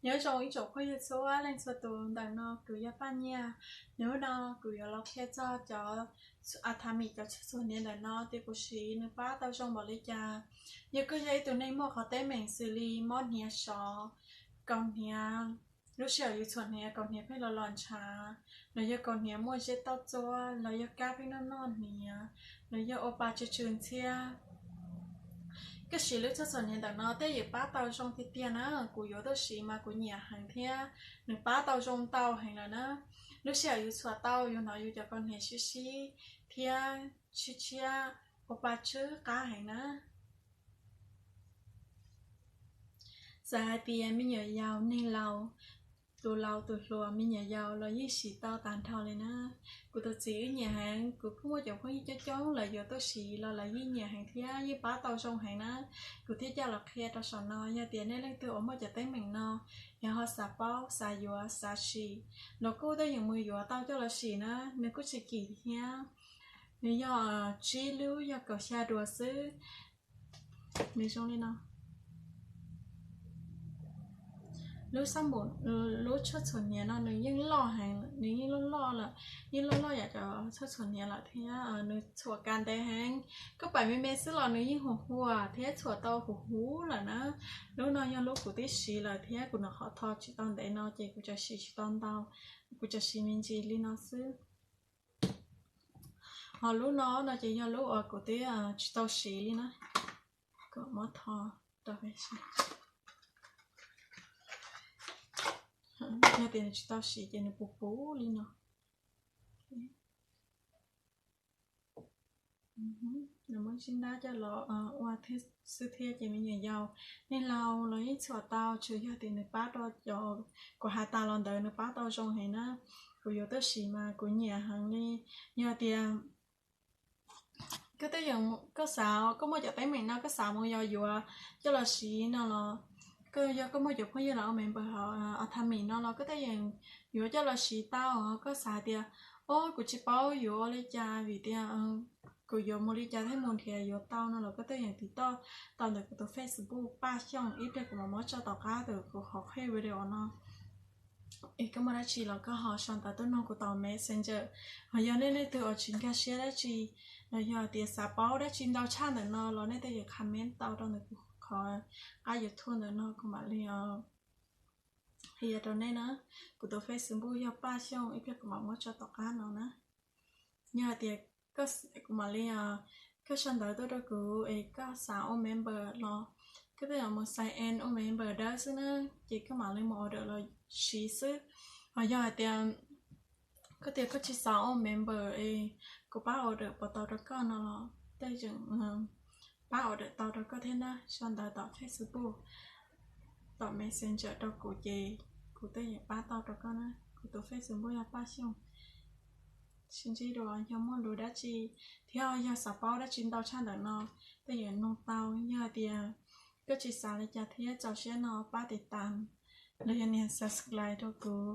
Nyob zoo ib tsoom phooj ywg txhua leej txhua tus, ntawm no kuv yog Paj Nyiaj. Hnub no kuv yuav los qhia txog cov a tha mis cov tshuaj txhuam hniav ntawm no tias kuv siv nws pab tau zoo npaum li cas. Yog koj yog ib tug neeg muaj qhov teeb meem xws li mob hniav sov, kaus hniav, lub sij hawm yus txhuam hniav kaus hniav pheej los los ntshav, los yog kaus hniav muaj zeb tauj txuab, los yog kab pheej noj noj hniav, los yog ua pa tsw tsw ntxhiab, koj siv lub tshuaj txhuam hniav ntawm no tej yeej pab tau zoo tiag tiag na. Kuv yuav tuaj siv mas kuv nyiam heev thiab nws pab tau zoo ntau heev lawm na. Lub sij hawm yus txhuam tau yus hnov yus cov kaus hniav sib sib thiab tshiab tshiab, ua pa tsw qab heev na. Txawm hais tias me nyuam yaus, neeg laus, tus laus tus hluas, me nyuam yaus los yeej siv tau tag nrho li na. Kuv tus txiv wb nyiam heev, kuv kuj muaj cov phooj ywg coob coob lawv yuav tuaj siv los lawv yeej nyiam heev thiab yeej pab tau zoo heev na. Kuv thiaj coj los qhia rau saum no, yog tias nej leej twg uas muaj cov teeb meem no, yog ho xav paub, xav yuav, xav sim, los kuj tej yeej mus yuav tau coj los sim na, nws kuj tsis kim thiab. Nws yog tsib lub yog kaum xya duas xwb. Nws zoo li no. Lub xab npum, lub tshuaj txhuam hniav no nws yeej loj heev, nws yeej loj loj lawm, yeej loj loj yam cov tshuaj txhuam hniav lawm thiab nws txhuam kas ntev heev. Koj pais me me xwb los nws yeej huam huam thiab txhuam tau huv huv lawm na. Lub no yog lub kuv twb siv lawm thiab kuv nyuam qhuav tho tsis tau ntev no ces kuv tseem siv tsis tau ntau, kuv tseem siv me ntsis li no xwb. Ho lub no no ces yog lub uas kuv twb tsis tau siv li na. Kom muab tho rau peb saib. Yog tias nws tsis tau siv ces nws puv puv li no. Nws muab tsib ntab coj los ua xwb thiab ces me nyuam yaus, neeg laus los yeej txhuam tau, tsuas yog tias nws pab rau cov kuv hais tas los ntawd nws pab tau zoo heev na. Kuv yuav tuaj siv mas kuv nyiam heev li. Yog tias koj tej yeej, koj xav, koj muaj cov teeb meem no koj xav mus yos yuav coj los siv no los, koj yog koj muaj cov phooj ywg los ua member hauv Athami no los koj tej yeej yuav coj los siv tau. Koj xav hais tias, o, kuv tsis paub yuav ua li cas vim tias kuv yuav mus li cas thiaj mus nrhiav yuav tau no los koj tej yeej tiv toj tau ntawm kuv tus Facebook Paj Xyooj, ib pliag kuv mam muab tso tom qab ntawm kuv qhov qhib video no. Es koj muaj dab tsi los koj ho sau ntawv tuaj nug kuv tom Messenger. Ho yog nej leej twg uas tsis nkag siab dab tsi los yog tias xav paub dab tsi ntau tshaj ntawm no los nej tej yeej comment tau rau ntawm kuv qhov qab YouTube ntawm no kuv mam li qhia rau nej na. Kuv tus Facebook yog Paj Xyooj, ib pliag kuv mam muab tso tom qab no na. Yog hais tias kuv mam li, koj sau ntawv tuaj rau kuv es koj xav ua member los koj tej yeej mus sign in ua member dawb xwb na, ces koj mam li mus order los siv xwb. Ho yog hais tias koj tias koj tsis xav ua member es kuv pab order puas tau rau koj no los tej yeej pab order tau rau koj thiab na. Sau ntawv tom Facebook, tom Messenger rau kuv ces kuv tej yeej pab tau rau koj na. Kuv tus Facebook yog Paj Xyooj. Sib ntsib dua, yog muaj lus dab tsi thiab yog xav paub dab tsi ntau tshaj ntawm no tej yeej nug tau. Yog hais tias koj tsis xav li cas thiab txaus siab no pab tiv tas los yog nias subscribe rau kuv,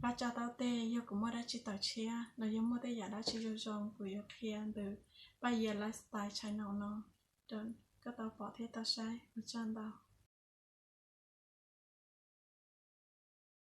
pab tsa tau tej yog kuv muaj dab tsi tawm tshiab los yog muaj tej yam dab tsi zoo zoo kuv yuav qhia ntawm Paj Yias Lifestyle Channel no rau koj tau pom thiab tau saib. Ua tsaug ntau.